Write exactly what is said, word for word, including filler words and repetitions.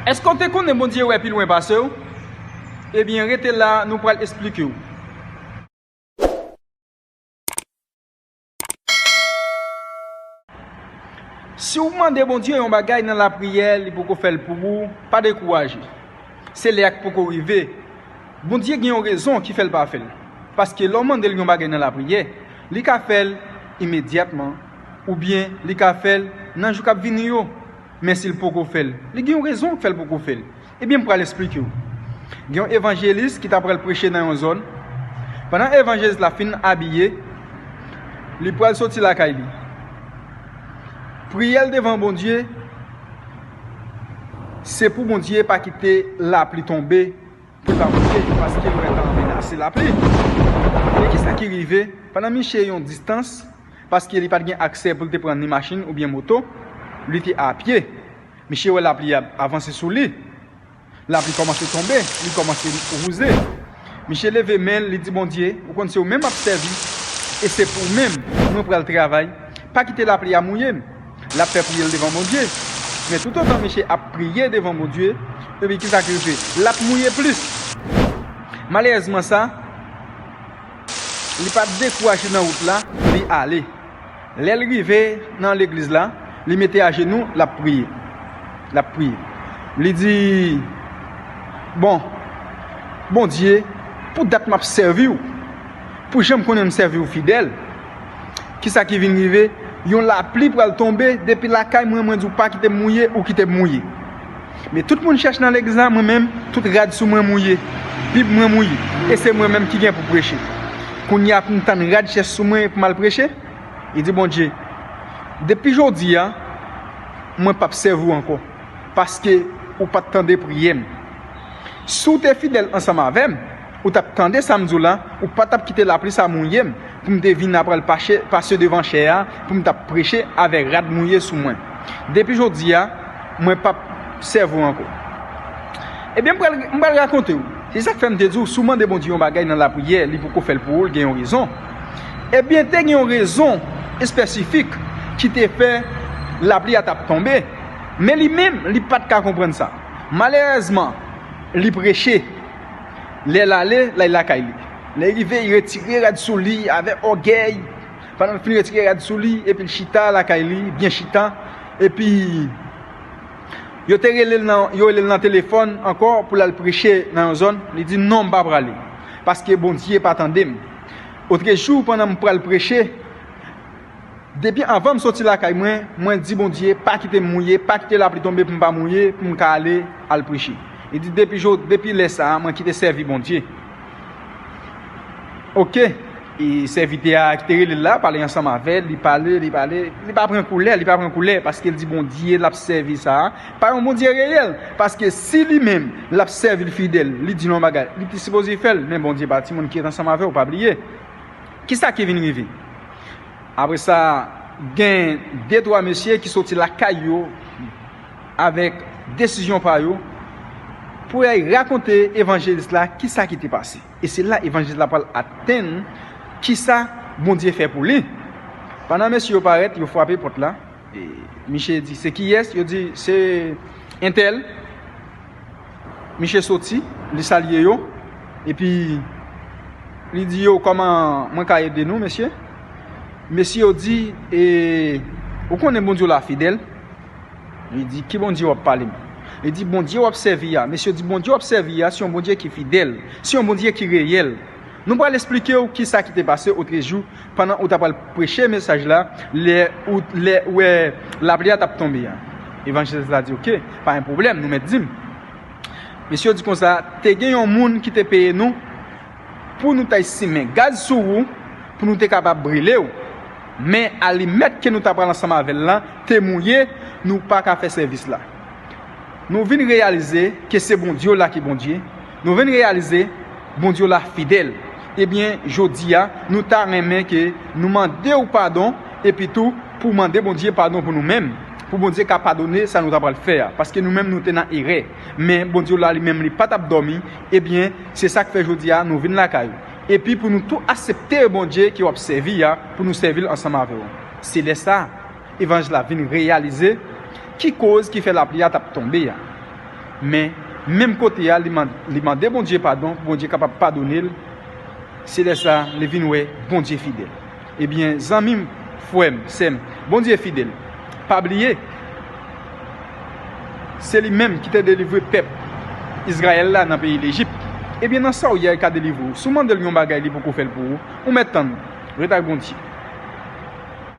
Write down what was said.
Èske w te konnen Bondye wè pi lwen pase w? Ebyen, rete la, nou pral esplike w. Si w mande Bondye yon bagay nan lapriyè, li poko fè l pou ou, pa dekouraje. Se lè a k poko rive. Bondye gen yon rezon ki fè l pa fè l. Paske lè w mande l yon bagay nan lapriyè, li ka fè l imedyatman, oubyen li ka fè l nan jou k ap vini yo. Men si l poko fè l, li gen yon rezon k fè l poko fè l. Ebyen, m pral esplike w. Gen yon evanjelis ki ta pral preche nan yon zòn. Pandan evanjelis la fin abiye, li pral soti lakay li. Priyè l devan Bondye, se pou Bondye pa kite lapli tonbe pou l pa mouye, paske l wè l pa menase lapli. Men kisa ki rive? Pandan misye yon distans, paske li pa t gen aksè pou l te pran ni machin oubyen moto, li te apye. Misye wè lapli ap avanse sou li. Lapli kòmanse tonbe, li kòmanse wouze. Misye leve men l, li di Bondye, ou konn se ou menm m ap sèvi, e se pou ou menm mwen pral travay. Pa kite lapli a mouye m. L ap fè priyè l devan Bondye. Men toutotan misye ap priye devan Bondye, epi kisa k rive? L ap mouye plis. Malerèzman sa, li pa t dekouraje nan wout la, li ale. Lè l rive nan legliz la, li mete ajenou, l ap priye. L ap priye. Li di, bon, Bondye, pou dat m ap sèvi w, pou jan m konnen m sèvi w fidèl, kisa ki vin rive? Yon lapli pral tonbe, depi lakay mwen, mwen di w pa kite m mouye, ou kite m mouye. Men tout moun chèche nan legliz la, mwen menm, tout rad sou mwen mouye, bib mwen mouye, e se mwen menm ki gen pou preche. Kounye a pou m tann rad chèch sou mwen pou m al preche? Li di Bondye, depi jodi a, mwen p ap sèvi w ankò, paske ou pa t tande priyè m. Si w te fidèl ansanm avè m, ou t ap tande sa m di w la, ou pa t ap kite lapli sa mouye m, pou m te vin ap al pache, pase devan chè a, pou m t ap preche avèk rad mouye sou mwen. Depi jodi a, mwen p ap sèvi w ankò. Ebyen, m pral, m pral rakonte w. Se sa k fè m te di w, si w mande Bondye yon bagay nan lapriyè, li poko fè l pou ou, l gen yon rezon. Ebyen, te gen yon rezon espesifik ki te fè lapli a t ap tonbe. Men li menm, li pa t ka konprann sa. Malerèzman, li preche. Lè l ale, l al lakay li. Lè l rive, li retire rad sou li avèk ògèy. Pandan l fin retire rad sou li, epi l chita lakay li, byen chita. Epi, yo te rele l nan, yo rele l nan telefòn ankò pou l al preche nan yon zòn. Li di, non, m pa prale. Paske Bondye pa tande m. Otrejou, pandan m pral preche, depi anvan m soti lakay mwen, mwen di Bondye, pa kite m mouye, pa kite lapli tonbe pou m pa mouye, pou m ka ale al preche. Li di, depi jou, depi lè sa a, mwen kite sèvi Bondye. Oke. E sèvitè a ki te rele l la, pale ansanm avè l, li pale, li pale, li pa pran koulè, li pa pran koulè, paske l di Bondye l ap sèvi sa a, pa yon Bondye reyèl, paske si li menm, l ap sèvi l fidèl, li di l yon bagay, li te sipoze fè l, men Bondye pa timoun ki ret ansanm avè w, pa bliye. Kisa ki vin rive? Apre sa, gen de twa mesye ki soti lakay yo avèk desizyon pa yo pou y al rakonte evanjelis la kisa ki te pase. E se la evanjelis la pral aprann kisa Bondye fè pou li. Pandan mesye yo parèt, yo frape pòt la. E misye di, se kiyès? Yo di, se entèl. Misye soti, li salye yo, epi li di yo, kòman mwen ka ede nou, mesye? Mesye yo di, e, ou konnen Bondye w la fidèl? Li di, ki Bondye w ap pale m? Li di, Bondye w ap sèvi a. Mesye yo di, Bondye w ap sèvi a, se yon Bondye ki fidèl, se yon Bondye ki reyèl. Nou pral esplike w kisa ki te pase otrejou pandan ou ta pral preche mesaj la, lè ou, lè ou wè lapli a t ap tonbe a. Evanjelis la di, oke, pa gen pwoblèm, nou mèt di m. Mesye yo di konsa, te gen yon moun ki te peye nou pou nou t al simen gaz sou ou, pou nou te kapab brile w. Men alimèt ke nou ta pral ansanm avè l lan te mouye, nou pa ka fè sèvis la. Nou vin reyalize ke se Bondye w la ki Bondye. Nou vin reyalize Bondye w la fidèl. Ebyen, jodi a, nou ta renmen ke nou mande w padon, epi tou pou mande Bondye padon pou nou menm, pou Bondye ka padone sa nou ta pral fè a, paske nou menm nou te nan erè. Men Bondye w la li menm li pa t ap dòmi. Ebyen, se sa k fè jodi a nou vin lakay ou. Epi pou nou tou aksepte Bondye ke w ap sèvi a, pou nou sèvi l ansanm avè w. Se lè sa a, evanjelis la vin reyalize ki koz ki fè lapli a t ap tonbe a. Men, menm kote a, li man- li mande Bondye padon pou Bondye kapab padone l. Se lè sa a li vin wè Bondye fidèl. Ebyen, zanmi m, frè m, sè m, Bondye fidèl. Pa bliye, se li menm ki te delivre pèp Izrayèl la nan peyi Lejip. Ebyen, nan sa w ye a, li ka delivre w. Si w mande l yon bagay, li poko fè l pou ou, ou mèt tann. Ret ak Bondye.